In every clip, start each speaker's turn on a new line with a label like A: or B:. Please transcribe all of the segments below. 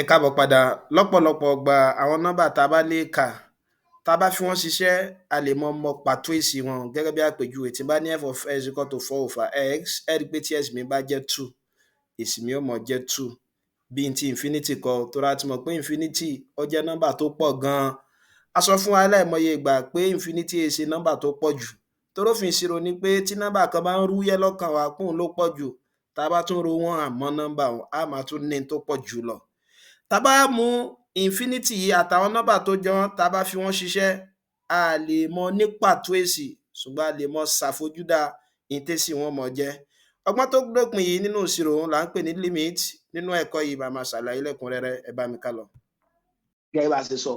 A: Ẹ káàbọ̀ padà. Lọ́pọ̀lọpọ̀ ìgbà, àwọn nọ́mbà tá a bá lè kà, tá a bá fi wọ́n ṣiṣẹ́, a lè mọ mọ pàtó èsì wọn. Gẹ́gẹ́ bí àpèjúwe, tí n bá ní f of x equal to four over x, ẹ rí i pé tí x mi bá jẹ́ two, èsì mi ó mọ jẹ́ two. Bí n ti infinity kọ́, torí a ti mọ̀ pé infinity, ó jẹ́ nọ́mbà tó pọ̀ gan-an. A sọ fún wa láìmọye ìgbà pé infinity è ṣe nọ́mbà tó pọ̀ jù, torí òfin ìṣirò ni pé tí nọ́mbà kan bá ń rúyẹ́ lọ́kàn wa pé òun ló pọ̀ jù, tá a bá tún ro one mọ́ nọ́mbà ọ̀hún, á máa tún ní tó pọ̀ jù lọ. Tá a bá mú infinity yìí àtàwọn nọ́mbà tó jọ wọ́n, tá a bá fi wọ́n ṣiṣẹ́, a lè mọ ní pàtó èsì, ṣùgbọ́n a lè mọ ṣàfojúdá n tésì wọn ó mọ jẹ́. Ọgbọ́n tó dópin yìí nínú ìṣirò, òun là ń pè ní limit. Nínú ẹ̀kọ́ yìí, màá máa ṣàlàyé lẹ́kùnrẹ́rẹ́. Ẹ bá mi ká lọ.
B: Gẹ́gẹ́ bá a ṣe sọ,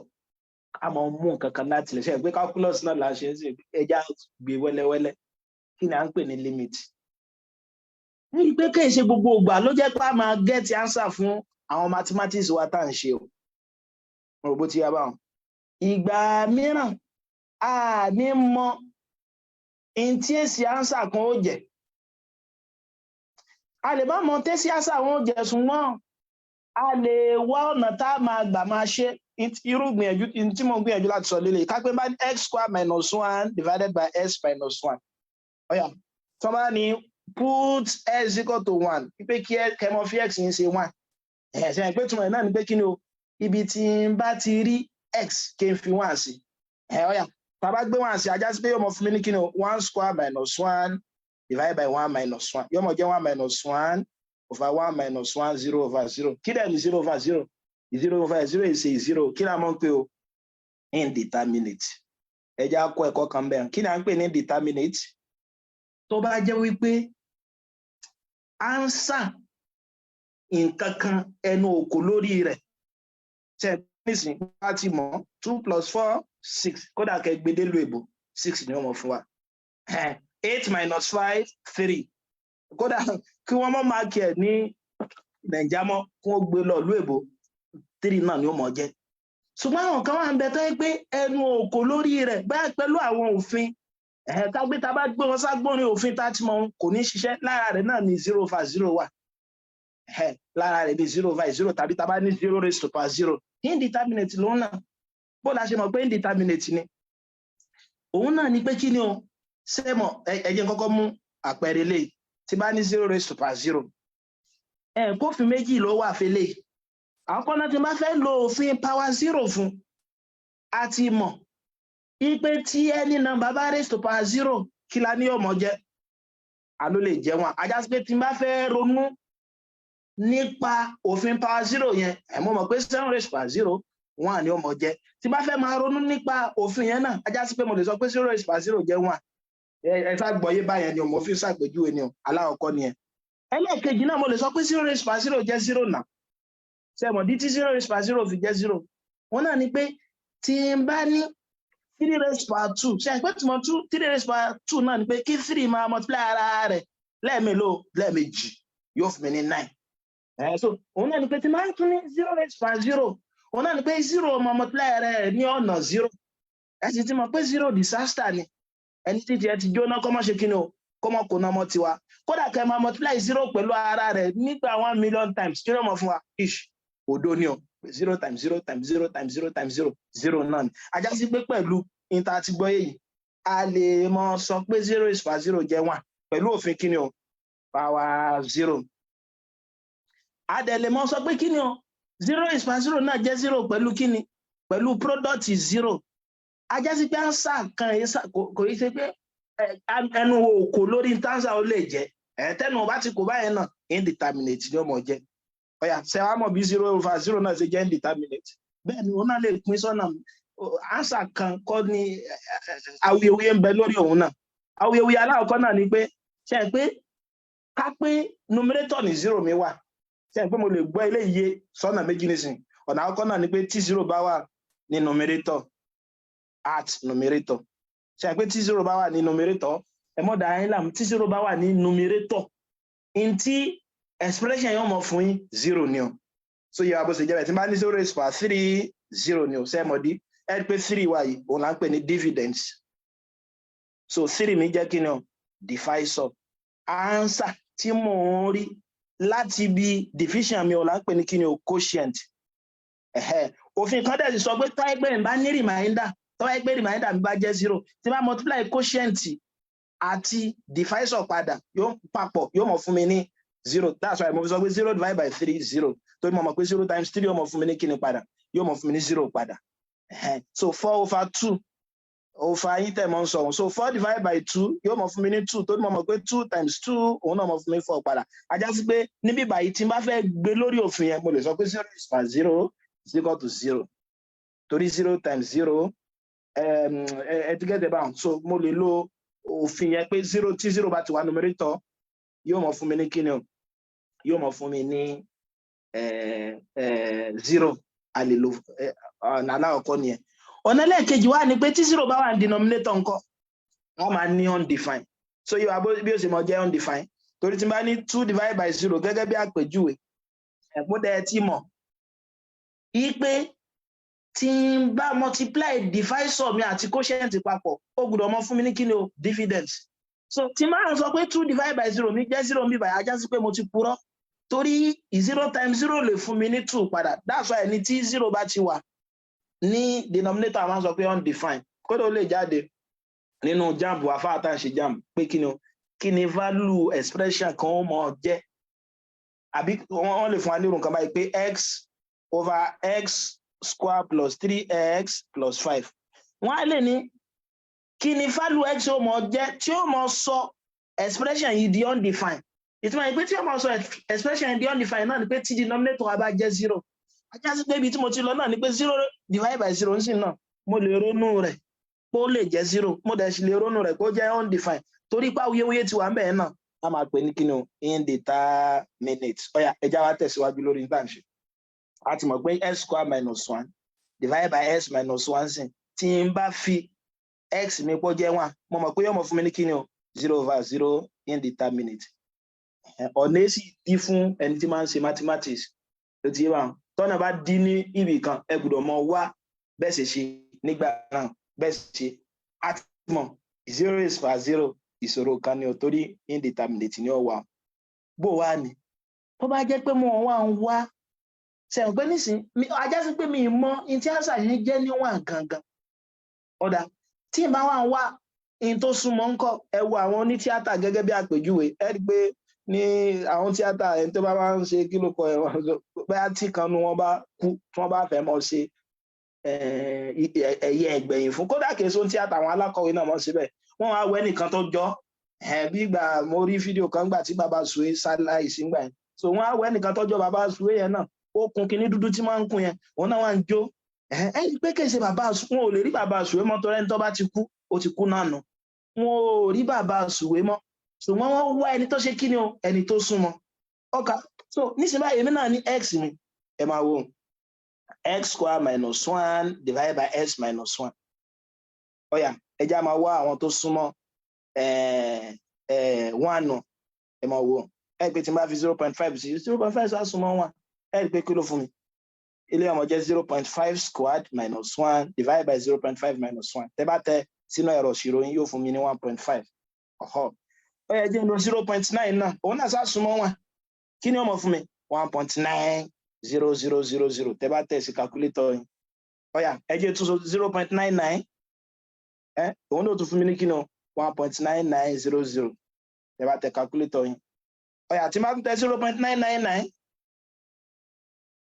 B: ká máa mú nǹkan kan láti lè ṣe pé calculus náà là ń ṣe ń sè ẹja gbé wẹ́lẹ́wẹ́lẹ́. Kí ni à ń pè ní limit? Ní pé kí n ṣe gbogbo ìgbà ló jẹ́ pé a máa get answer fún àwọn mathematics wa tá à ń ṣe o. Mo rò bó ti yá báwọn. Ìgbà mìíràn, a ní mọ n tí èsì answer kan ó jẹ́. A lè má mọ tésì answer wọn ó jẹ́, ṣùgbọ́n a lè wá ọ̀nà tá a máa gbà máa ṣe. Irú gbìyànjú tí mo gbìyànjú láti sọ lélẹ̀, ká pé bá x square minus one divided by x minus one. Ó yá, tí wọ́n bá ní put x equal to one, pé kí kẹmọ fi x yín ṣe one, ẹ̀ ṣe pé túmọ̀ ẹ̀ náà ni pé kí ni o, ibi tí n bá ti rí x, kí n fi one sí ẹ̀. Ó yá, tá a bá gbé one sí, a já sí pé yóò mọ fún mi ní kí ni o, one square minus one divided by one minus one, yóò mọ jẹ́ one minus one over one minus one, zero over zero. Kí dẹ̀ ni zero over zero? Zero over zero is a zero. Kí ni a mọ̀ ń pè o? Indeterminate. Ẹ jẹ́ á kọ́ ẹ̀kọ́ kan bẹ́ẹ̀. Kí ni à ń pè ní indeterminate? Tó bá jẹ́ wípé answer nǹkan kan, ẹnu òkò lórí rẹ̀ ṣe nísìnyí, bá ti mọ̀ two plus four, six, kódà kẹ́ gbedelu èbò, six ni wọ́n mọ̀ fún wa. Eight minus five, three. Kódà kí wọ́n mọ̀ mark ẹ̀ ní Nàìjíríà mọ́, kí wọ́n gbé lọ ìlú èbó, three náà ni ó mọ̀ jẹ́. Ṣùgbọ́n àwọn kan wà ń bẹ tó yẹ pé ẹnu òkò lórí rẹ̀ báyà pẹ̀lú àwọn òfin ká gbé, tá a bá gbé wọn ságbórin òfin tá a ti mọ̀, kò ní ṣiṣẹ́. Lára rẹ̀ náà ní zero over zero wà. Lára rẹ̀ ní zero over zero, tàbí tá a bá ní zero raised to power zero, indeterminate lòun náà. Bó la ṣe mọ̀ pé indeterminate ni òun náà ni pé kí ni o ṣé mọ̀? Ẹ jẹ́ n kọ́kọ́ mú àpẹẹrẹ lè tí bá ní zero raised to power zero. Kófin méjì ló wà fẹlẹ̀. Àwọn kan náà, tí bá fẹ́ lo òfin power zero fún, a ti mọ̀ ipe tí any number bá raised to power zero, kí la ní yóò mọ̀ jẹ́? A ló lè jẹ́ wọn. A já sí pé tí n bá fẹ́ ronú nípa òfin power zero yẹn, ẹ̀ mọ̀ mọ̀ pé seven raised to power zero, one ni ó mọ̀ jẹ́. Tí bá fẹ́ máa ronú nípa òfin yẹn náà, a já sí pé mo lè sọ pé zero raised to power zero jẹ́ one. Ẹ sá gbọ́ yé báyẹn ni o. Mo fi ṣàpèjúwe ni o. Aláwọ̀kọ́ ni ẹ. Ẹlẹ́ẹ̀kejì náà, mo lè sọ pé zero raised to power zero jẹ́ zero náà. Ṣe mọ̀ dí tí zero raised to power zero fi jẹ́ zero? Wọn náà ni pé tí n bá ní three raised to power two, ṣe pé tí mo two three raised to power two náà ni pé kí three máa multiply ara rẹ̀ lẹ́ẹ̀mélòó? Lẹ́ẹ̀mejì, yóò fún mi ní nine. Ẹ̀ so òun náà ni pé tí máa tún ní zero raised to power zero, òun náà ni pé zero máa multiply ara rẹ̀ ní ọ̀nà zero. Ẹ sì ti mọ̀ pé zero, disaster ni. Ẹni tí tiẹ̀ ti jóná, kọ́ mọ́ ṣe kí ni o, kọ́ mọ́ kó ná mọ́ tiwa. Kódà kẹ́ máa multiply zero pẹ̀lú ara rẹ̀ nígbà 1 million times, kí ló mọ̀ fún wa? Ish, òdo ni o. Zero times zero times zero times zero times zero, zero náà ni. A já sí pé pẹ̀lú níta ti gbọ́ yìí, a lè mọ sọ pé zero is power zero jẹ́ one pẹ̀lú òfin kí ni o, power zero. A dẹ̀ lè mọ sọ pé kí ni o, zero is power zero náà jẹ́ zero pẹ̀lú kí ni? Pẹ̀lú product zero. A já sí pé answer kan kò yí ṣe pé ẹnu òkò lórí answer ó lè jẹ́ ẹ. Tẹnu ọba ti kò báyẹn náà, indeterminate ni ó mọ̀ jẹ́. Ó yá, ṣe wàá mọ̀ bí zero over zero náà ṣe jẹ́ indeterminate? Bẹ́ẹ̀ ni òun náà lè pín sọ́nà. Answer kan kọ́ ni, awuyewuye ń bẹ lórí òun náà. Awuyewuye aláwọ̀kọ́ náà ni pé, ṣe é pé ká pé numerator ní zero mi wà, ṣe é pé mo lè gbọ́ eléyìí sọ́nà méjì nísìn? Ọ̀nà àkọ́kọ́ náà ni pé tí zero bá wà ní numerator, at numerator, ṣe é pé tí zero bá wà ní numerator, ẹ mọ̀ dà yín láàmú, tí zero bá wà ní numerator, n tí expression yóò mọ̀ fún yín, zero ni o. So yẹ wa bó ṣe jẹ́ bẹ́ẹ̀. Tí n bá ní zero is power three, zero ni o. Ṣe é mọ̀ dí? Ẹ rí pé three wà yìí, òun là ń pè ní dividends. So three mi jẹ́ kí ni o? Divisor. Answer tí mò ń rí láti bí division mi, òun là ń pè ní kí ni o? Quotient. Òfin kan dẹ̀ sì sọ pé tó bá pé n bá ní remainder, tó bá pé remainder mi bá jẹ́ zero, tí bá multiply quotient àti divisor padà, yóò papọ̀, yóò mọ̀ fún mi ní zero. That's why mo fi sọ pé zero divided by three, zero, torí mo mọ̀ pé zero times three yóò mọ̀ fún mi ní kíni padà? Yóò mọ̀ fún mi ní zero padà. So four over two over yín tẹ̀ mọ́ ń sọ òun, so four divided by two yóò mọ̀ fún mi ní two, torí mo mọ̀ pé two times two, òun náà mọ̀ fún mi four padà. Á já sí pé níbí báyìí, tí n bá fẹ́ gbé lórí òfin yẹn, mo lè sọ pé zero is per zero is equal to zero, torí zero times zero, ẹ ti gẹ́gẹ́ báwọn. So mo lè lo òfin yẹn pé zero, tí zero bá ti wà numerator, yóò mọ̀ fún mi ní kíni o? Yóò mọ̀ fún mi ní zero. A lè lo ọ̀nà alákọ̀ọ́kọ́ nìyẹn. Ọ̀nà ẹlẹ́ẹ̀kejì wà ní pé tí zero bá wà ní denominator ńkọ́? Wọ́n máa ní undefined. So yóò wá bí ó ṣe mọ jẹ́ undefined, torí tí n bá ní two divided by zero gẹ́gẹ́ bí àpèjúwe, ẹ̀pọ̀ dẹ̀ ti mọ̀ pé tí n bá multiply divisor mi àti quotient papọ̀, ó gbọ́dọ̀ mọ fún mi ní kíni o? Dividend. So tí máa ń sọ pé two divided by zero mi jẹ́ zero mi báyìí, á já sí pé mo ti purọ́, torí zero times zero lè fún mi ní two padà. That's why ẹni tí zero bá ti wà ní denominator, a máa ń sọ pé undefined. Kódà ó lè jáde nínú JAMB àfáà tá à ń ṣe JAMB pé kí ni o, kí ni value expression kan ó mọ jẹ́, àbí wọ́n lè fún wa ní irú nǹkan báyìí pé x over x square plus three x plus five. Wọ́n á lè ní kí ni value x ó mọ jẹ́ tí ó mọ sọ expression yìí di undefined. Ìtumọ̀ yìí pé tí ó mọ sọ expression yìí di undefined náà ni pé tí denominator wa bá jẹ́ zero. Á já sí pé ibi tí mo ti lọ náà ni pé zero divided by zero ń sìn náà, mo lè ronú rẹ̀ pé ó lè jẹ́ zero, mo dẹ̀ sì lè ronú rẹ̀ pé ó jẹ́ undefined, torí pé awuyewuye ti wà ń bẹ̀ náà, a máa pè ní kíni o? Indeterminate. Ó yá, ẹ jẹ́ á wá tẹ̀síwájú lórí nígbà ṣe. A ti mọ̀ pé x square minus one divided by x minus one sìn, tí n bá fi x mi pọ̀ jẹ́ one, mo mọ̀ pé yóò mọ̀ fún mi ní kíni o? Zero over zero, indeterminate. Ọ̀nà èsì dí fún ẹni tí máa ń ṣe mathematics tó ti yé wa. Tọ́nà bá dí ní ibì kan, ẹ gbọ́dọ̀ mọ wá bẹ́ẹ̀ ṣe ṣe nígbà náà bẹ́ẹ̀ ṣe. A ti mọ̀ zero is per zero, ìṣòro kan ni o, torí indeterminate ni ó wà. Bó wà ní tó bá jẹ́ pé mo wà ń wá sẹ̀wọ̀n pé nísìn, á já sí pé mi mọ in tí answer yẹn jẹ́ níwọ̀n gangan. Ó dáa, tí n bá wà ń wá in tó súnmọ́ ńkọ́? Ẹ wo àwọn onítíátà gẹ́gẹ́ bí àpèjúwe. Ẹ rí i pé ní àwọn tíátà, ẹni tó bá máa ń ṣe, kí ló kọ ẹ, bóyá tí kan nu wọn bá kú, tí wọn bá fẹ́ mọ̀ ṣe ẹ̀yẹ ẹ̀gbẹ̀yìn fún, kódà kìí sóhun tíátà, àwọn alákọ̀wé náà mọ̀ síbẹ̀, wọ́n wá wẹ́ nìkan tó jọ ẹ̀. Bí ìgbà mo rí fídíò kan gbà tí bàbá Sùwé ṣaláìsí ńgbà yẹn, so wọ́n á wẹ́ nìkan tó jọ bàbá Sùwé yẹn náà, ó kun kinní dúdú tí máa ń kun yẹn, òun náà wà ń jó. Ẹ ẹ pé kìí ṣe bàbá, wọn ò lè rí bàbá Sùwé mọ́, torí ẹni tó bá ti kú, ó ti kú náà nù. Wọn ò rí bàbá Sùwé mọ́, ṣùgbọ́n wọ́n wá ẹni tó ṣe kí ni o? Ẹni tó súnmọ́ ọkà. So nísìnyí báyìí, èmi náà ní x mi. Ẹ máa wo x square minus one divided by x minus one. Ó yá, ẹ já máa wá àwọn tó súnmọ́ one nù. Ẹ máa wo, ẹ pé tí n bá fi 0.5 sí, 0.5 sá súnmọ́ one. Ẹ rí i pé kí ló fún mi? Ilé ọmọ jẹ́ 0.5 squared minus one divided by 0.5 minus one. Tẹ́ bá tẹ sínú ẹ̀rọ ìṣirò yín, yóò fún mi ní 1.5. Ọ̀họ́, ó yẹ jẹ́ n lo 0.9 náà, òun náà sá súnmọ́ one. Kí ni ó mọ̀ fún mi? 1.90000. Tẹ́ bá tẹ̀ sí calculator yín. Ó yá, ẹ jẹ́ tún 0.99. Ẹ òun náà tún fún mi ní kí ni o? 1.9900. Tẹ́ bá tẹ calculator yín. Ó yá, tí n bá tún tẹ 0.999,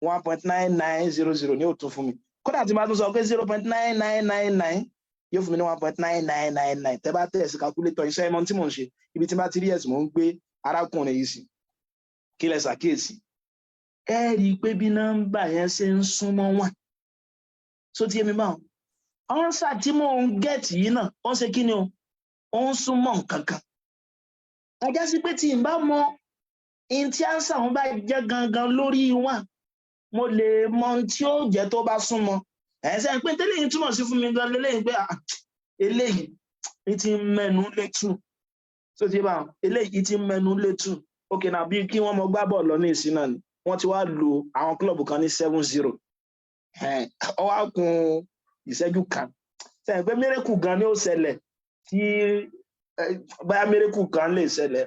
B: 1.9900 ní ó tún fún mi. Kódà tí n bá tún sọ pé 0.9999, yóò fún mi ní 1.9999. Tẹ́ bá tẹ̀ sí calculator iṣẹ́ ẹmọ tí mò ń ṣe, ibi tí n bá ti rí ẹ̀sìn, mò ń gbé arákùnrin yìí sí. Kí lẹ ṣàkíyèsí? Ẹ rí i pé bí nọ́mbà yẹn ṣe ń súnmọ́ wọn so ti yé mi báwọn, answer tí mò ń get yìí náà, ó ń ṣe kí ni o? Ó ń súnmọ́ nǹkan kan. Á já sí pé tí n bá mọ in tí answer wọn bá jẹ́ gangan lórí wọn, mo lè mọ ohun tí ó jẹ́ tó bá súnmọ́. Ẹ̀ sẹ́yìn pé tẹ́lẹ̀ yìí túmọ̀ sí fún mi gan lélẹ́yìn pé eléyìí ní ti ń mẹ́nu lé two. So ti bá eléyìí ti ń mẹ́nu lé two. Ok, na bí kí wọ́n mọ gbá bọ́ọ̀lù lọ ní ìsìn náà ni wọ́n ti wá lu àwọn club kan ní 7-0, ó wá kún ìṣẹ́jú kan. Sẹ́yìn pé miracle gan ni ó ṣẹlẹ̀, tí bóyá miracle kan lè ṣẹlẹ̀,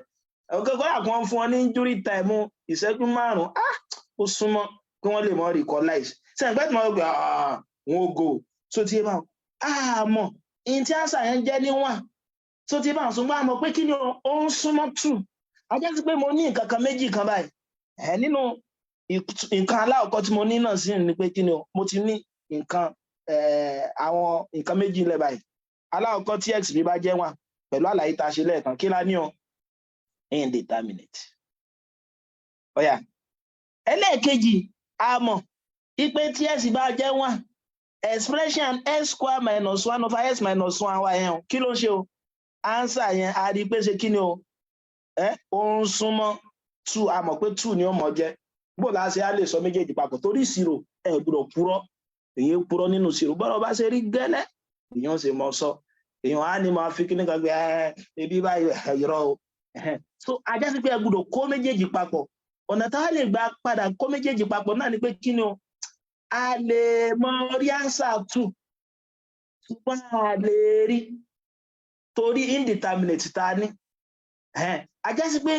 B: ọ̀gá kọ́yà kan fún ọ ní injury time ìṣẹ́jú 5, ah, ó súnmọ́. Kí wọ́n lè mọ equalize sẹ́yìn pẹ́ tí wọ́n gbà wọn ò go. So tí ẹ bá àmọ́ ìyẹn tí answer yẹn jẹ́ ní one, so tí ẹ bá ṣùgbọ́n àmọ́ pé kí ni ó ń súnmọ́ two. A jẹ́ sí pé mo ní nǹkan kan méjì kan báyìí ẹ̀. Nínú nǹkan aláwọ̀kọ́ tí mo ní náà sí ni pé kí ni o, mo ti ní nǹkan, àwọn nǹkan méjì lẹ́ báyìí. Aláwọ̀kọ́, tí x mi bá jẹ́ one, pẹ̀lú àlàyé tá a ṣe lẹ́ẹ̀kan, kí la ní o? Indeterminate. Ó yá, ẹlẹ́ẹ̀kejì, a mọ̀ ipe tí x bá jẹ́ one, expression x square minus one over x minus one wa yẹn, kí ló ń ṣe o? Answer yẹn, a rí i pé ṣe kí ni o? Ẹ ó ń súnmọ́ two. A mọ̀ pé two ni ó mọ̀ jẹ́. Bó la ṣe á lè sọ méjèèjì papọ̀? Torí ìṣirò, ẹ gbọ́dọ̀ purọ́. Èyí purọ́ nínú ìṣirò. Bọ́dọ̀ bá ṣe rí gẹ́lẹ́ èèyàn ṣe mọ̀ sọ, èèyàn á ní máa fi kíní kan gbé ẹ ebi báyìí, irọ́ o. So a já sí pé ẹ gbọ́dọ̀ kó méjèèjì papọ̀. Ọ̀nà tá a lè gbà padà kó méjèèjì papọ̀ náà ni pé kí ni o? A lè mọ rí answer two, ṣùgbọ́n a lè rí torí indeterminate ta ní. A já sí pé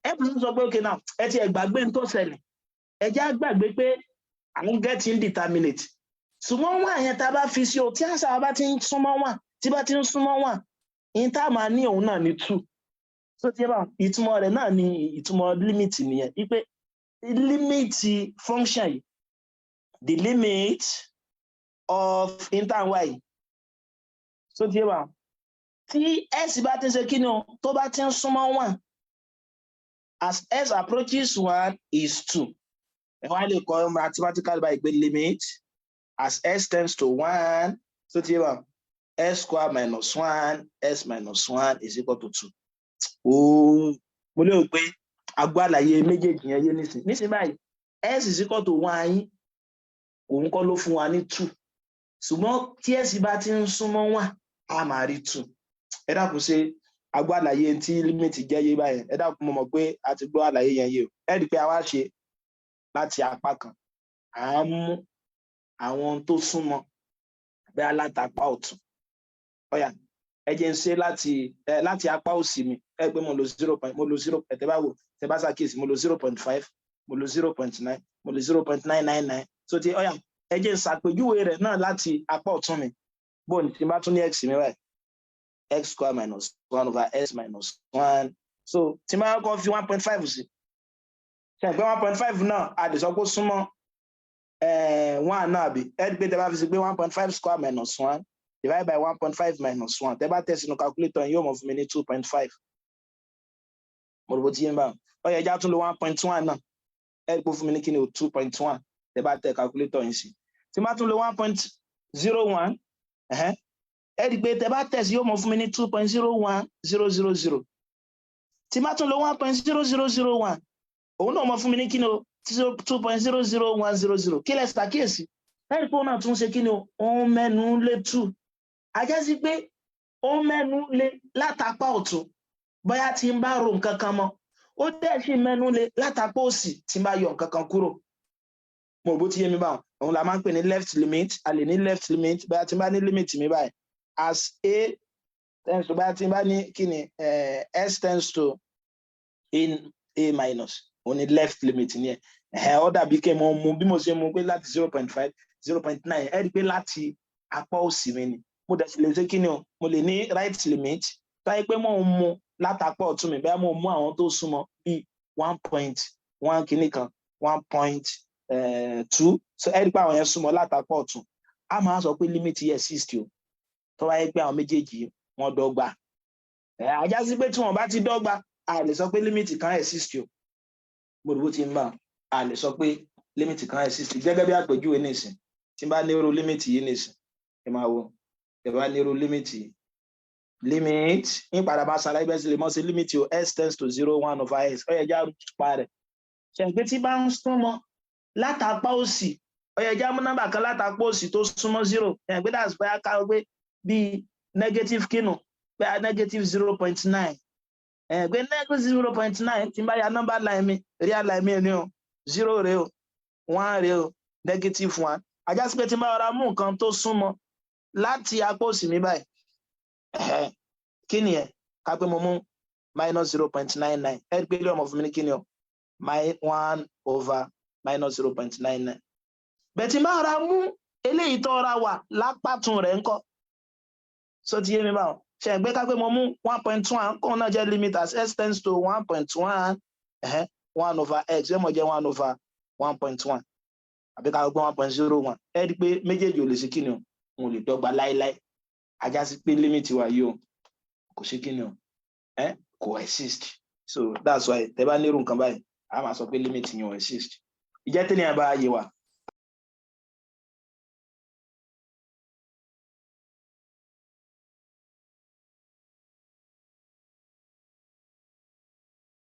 B: ẹ bí sọ pé, okay, now ẹ ti ẹ gbàgbé ní tó ṣẹlẹ̀, ẹ já gbàgbé pé àwọn get indeterminate. Ṣùgbọ́n wọn àyẹn tá a bá fi sí o, tí answer bá ti ń súnmọ́ one, tí bá ti ń súnmọ́ one, ìyẹn tá a máa ní òun náà ní two. So tí ẹ bá ìtumọ̀ rẹ̀ náà ní ìtumọ̀ limit nìyẹn, wípé limit function yìí, the limit of intan y. So tí ẹ bá tí x bá ti ń ṣe kí ni o, tó bá ti ń súnmọ́ one, as x approaches one is two. Ẹ wá lè kọ mathematical by pé limit as x tends to one, so tí ẹ bá x square minus one x minus one is equal to two. Ooo, mo lérò pé agbó àlàyé méjèèjì yẹn yé nísìn. Nísìn báyìí, x is equal to one yín, òun kọ́ ló fún wa ní two, ṣùgbọ́n tí x bá ti ń súnmọ́ one, a máa rí two. Ẹ dákun, ṣe agbó àlàyé tí limit jẹ́ yé báyẹn? Ẹ dákun, mo mọ̀ pé a ti gbọ́ àlàyé yẹn yé o. Ẹ rí i pé a wá ṣe láti apá kan, à ń mú àwọn tó súnmọ́ bẹ́ẹ̀ alátapá ọ̀tún. Ó yá, ẹ jẹ́ ń ṣe láti apá òsì mi. Ẹ pé mo lo zero point, mo lo zero. Ẹ tẹ́ bá wò, tẹ́ bá ṣàkíyèsí, mo lo 0.5, mo lo 0.9, mo lo 0.999. So ti ó yá, ẹ jẹ́ ń ṣàpèjúwe rẹ̀ náà láti apá ọ̀tún mi. Bóun tí n bá tún ní x mi báyìí, x square minus one over x minus one. So tí n bá kọ́ fi 1.5 sí, ṣe pé 1.5 náà, a lè sọ pé ó súnmọ́ one náà, àbí? Ẹ rí i pé tẹ́ bá fi sí pé 1.5 square minus one divided by 1.5 minus one, tẹ́ bá tẹ̀ sínú calculator, yóò mọ̀ fún mi ní 2.5. Mo rò bó ti yé ń bá. Ó yá, ẹ jẹ́ á tún lo 1.1 náà. Ẹ rí i pé ó fún mi ní kí ni o? 2.1, tẹ́ bá tẹ̀ calculator yín sí. Tí n bá tún lo 1.01, ẹ rí i pé tẹ́ bá tẹ̀ sí, yóò mọ̀ fún mi ní 2.01000. Tí n bá tún lo 1.0001, òun náà mọ̀ fún mi ní kí ni o? 2.00100. Kí lẹ ṣàkíyèsí? Ẹ rí i pé òun náà tún ṣe kí ni o? Òun mẹ́nu lé two. A já sí pé ó mẹ́nu lé látàpá ọ̀tún bóyá tí n bá ro nǹkan kan mọ́, ó dẹ̀ sì mẹ́nu lé látàpá òsì tí n bá yọ nǹkan kan kúrò. Mo rò bó ti yé mi báwọn. Òun la máa ń pè ní left limit. A lè ní left limit bóyá tí n bá ní limit mi báyìí as a tends to, bóyá tí n bá ní kí ni, s tends to a minus, òun ni left limit ni. Ẹ ó dàbí kí mo mú bí mo ṣe mú pé láti 0.5, 0.9. Ẹ rí i pé láti apá òsì mi ni. Mo dẹ̀ sì lè ṣe kí ni o, mo lè ní right limit táyé pé mo ń mú látàpá ọ̀tún mi, bẹ́ẹ̀ mo mú àwọn tó súnmọ́ bíi 1.1 kìíní kan, 1.2. So ẹ rí i pé àwọn yẹn súnmọ́ látàpá ọ̀tún. A máa sọ pé limit yẹ exist o, tó wáyé pé àwọn méjèèjì wọn dọ́gba. Ẹ a já sí pé tí wọn bá ti dọ́gba, a lè sọ pé limit kan exist o. Mo rò bó ti ń bá. A lè sọ pé limit kan exist. Gẹ́gẹ́ bí àpèjúwe nísìn, tí n bá ní irú limit yìí nísìn, ẹ máa wo, ẹ bá ní irú limit yìí, limit ń padà bá ṣàlàyé bẹ́ẹ̀ sì lè mọ̀ sí limit o, s tends to zero one over s. Ó yẹ já pa rẹ̀ ṣe pé tí bá ń súnmọ́ látàpá òsì, ó yẹ já mú nọ́mbà kan látàpá òsì tó súnmọ́ zero. Ẹ̀ pé that's bóyá ká pé bíi negative kínú, bóyá negative 0.9. Ẹ̀ pé negative 0.9, tí n bá ya number line mi, real line mi ni o, zero rè o, one rè o, negative one. A já sí pé tí n bá rọra mú nǹkan tó súnmọ́ láti apá òsì mi báyìí, kí ni ẹ? Ká pé mo mú minus 0.99, ẹ rí pé ilé ọmọ fún mi ní kí ni o? Minus one over Minus 0.99. Bẹ̀ tí máa ra mú eléyìí tó ra wà lápá tún rẹ̀ ńkọ́? So ti yé mi báwọn? Ṣe ń gbé ká pé mo mú 1.1, kóun náà jẹ́ limit as x tends to 1.1, one over x yóò mọ̀ jẹ́ one over 1.1, àbí ká gbé 1.01. Ẹ rí i pé méjèèjì ò lè ṣe kí ni o? Wọn ò lè dọ́gba láéláé. Á já sí pé limit wa yìí o, kò ṣe kí ni o? Ẹ kò exist. So that's why tẹ bá nírú nǹkan báyìí, a máa sọ pé limit yẹn ò exist. Ìjẹ́ tẹ́lẹ̀ yẹn bá yé wa.